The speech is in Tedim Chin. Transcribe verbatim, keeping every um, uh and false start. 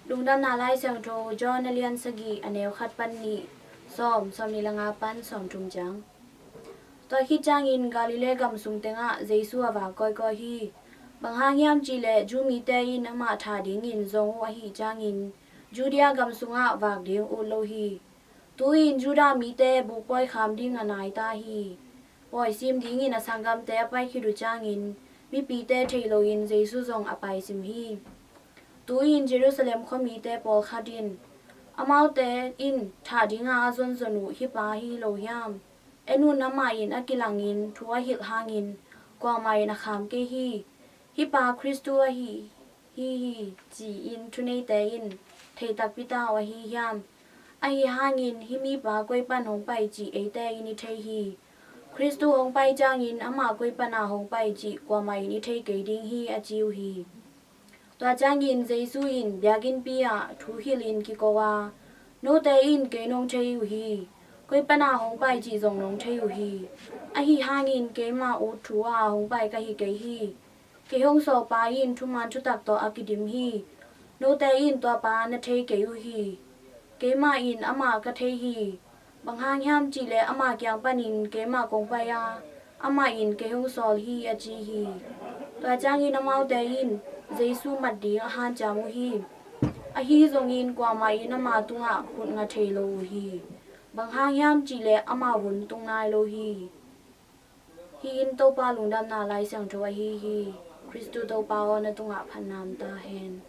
Lungdamna Lai Siangtho John a lian sagih, a neu khat pan nih, sawm, sawmnih le nga pan sawmthum ciang. Tua khit ciangin Galilee gam sung tengah Jesu a vak kawikawi hi. Bang hang hiam cihleh Jew mite in amah thah dingin zong uh ahih ciangin Judea gam sungah vak ding ut lo hi. Tu-in Judah mite bukpawi kham ding a nai ta hi. Pawi sim dingin a sanggamte a pai khit uh ciangin mipite thei loin Jesu zong a pai sim hi. Tu-in Jerusalem khuamite pawlkhat in, "Amaute in thah dinga a zonzon uh hih pa hi lo hiam? En un, amah in a kilangin thu a hilh hangin kuamah in a kham kei hi. Hih pa Khristu ahi hi hi," ci-in thuneite in thei takpi ta uh ahi hiam? Ahi hangin hih mipa koi pan hong pai cih eite in i thei hi. Khristu hong pai ciangin amah koi pana hong pai cih kuamah in i thei kei ding hi, a ci uh hi. Tua ciangin Jesu in biakinnpi ah thu hilhin kiko a, "Note in kei nong thei uh hi. Koi pana hong pai cih zong nong thei uh hi. Ahi hangin keima ut thu a hong pai ka hi kei hi. Kei hong sawlpa in thuman thutak tawh a kidim hi. Note in tua pa na thei kei uh hi. Keimah in amah ka thei hi. Bang hang hiam cihleh ama kiang panin keimah kong pai a, amah in kei hong sawl hi," a ci hi. Tua ciangin amaute in Jesu mat ding a hanciam uh hi. Ahi zongin kuamah in ama tungah khut nga thei lo uh hi. Bang hang hiam cihleh ama vun tung nai lo hi. Hih in Topa Lungdamna Lai Siangtho ahi hi. Khristu Topa aw, na tungah phatna om ta hen.